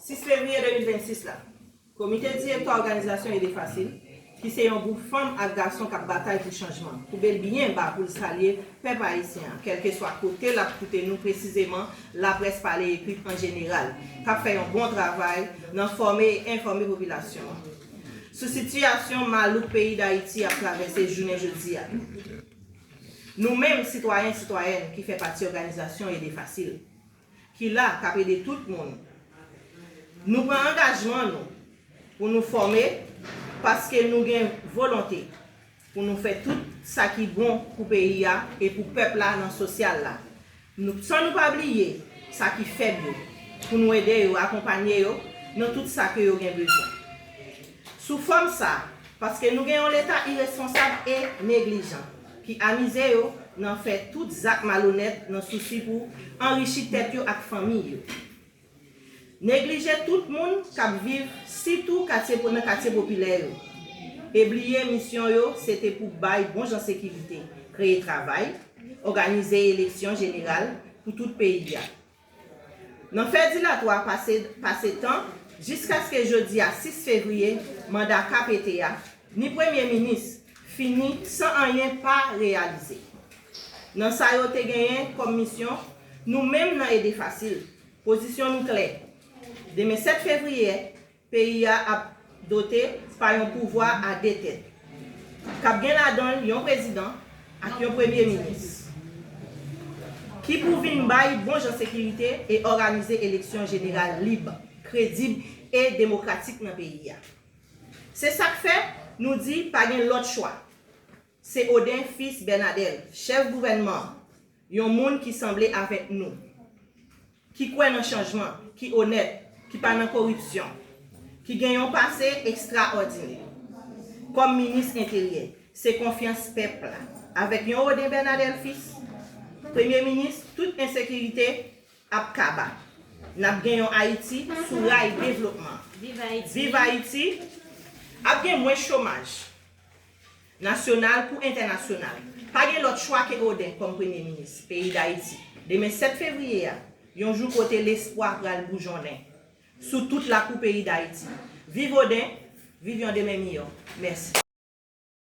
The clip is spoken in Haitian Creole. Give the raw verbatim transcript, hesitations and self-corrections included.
Sis fevriye de mil vennsis la, Komite Direktwa Òganizasyon Ede Fasil, ki se yon gwoup fanm ak gason k ap batay pou chanjman, koube l byen ba pou l salye pèp ayisyen an, kèlkeswa kote l ap koute nou, presizeman laprès pale ekri an jeneral, k ap fè yon bon travay nan fòme e enfòme popilasyon an sou sitiyasyon malouk peyi Dayiti ap travèse jounen jodi a. Nou menm, sitwayen, sitwayèn ki fè pati òganizasyon Ede Fasil, ki la k ap ede tout moun. Nou pran angajman nou pou nou fòme, paske nou gen volonte pou nou fè tout sa ki bon pou peyi a e pou pèp la nan sosyal la. Nou, san nou pa bliye sa ki fèb yo, pou nou ede yo, akonpanye yo nan tout sa ke yo gen bezwen. Sou fòm sa, paske nou gen yon Leta iresponsab e neglijan, ki amize yo nan fè tout zak malonèt nan sousi pou anrichi tèt yo ak fanmi yo. Neglije tout moun k ap viv, sitou katye po-, nan katye popilè yo, e bliye misyon yo se te pou bay bon jan sekirite, kreye travay, òganize eleksyon jeneral pou tout peyi a. Nan fè dilatwa pase, pase tan, jiskaske jodi a sis fevriye, manda K P T a, ni premye minis fini san anyen pa reyalize. Nan sa yo te genyen kòm misyon, nou menm nan Ede Fasil, pozisyon nou klè. Demen sèt fevriye, peyi a ap dote pa yon pouvwa a de tèt, k ap gen ladan l yon prezidan ak yon premye minis, ki pou vin bay bon jan sekirite e òganize eleksyon jeneral lib, kredib e demokratik nan peyi a. Se sa k fè nou di pa gen lòt chwa. Se Oden, fis Bènadèl, chèf gouvènman an, yon moun ki sanble avèk nou, ki kwè nan chanjman, ki onèt, ki pa nan koripsyon, ki gen yon pase ekstraòdinè. Kòm minis enteryè, se konfyans pèp la. Avèk yon Oden Bènadèl fis, premye minis, tout ensekirite ap kaba. N ap gen yon Ayiti sou ray devlopman. Viv Ayiti! Viv Ayiti! Ap gen mwens chomaj nasyonal kou entènasyonal. Pa gen lòt chwa ke Oden kòm premye minis peyi Dayiti. Demen sèt fevriye a, yon jou kote lespwa pral boujonnen sou tout lakou peyi Dayiti. Viv Oden, viv yon demen miyò. Mèsi.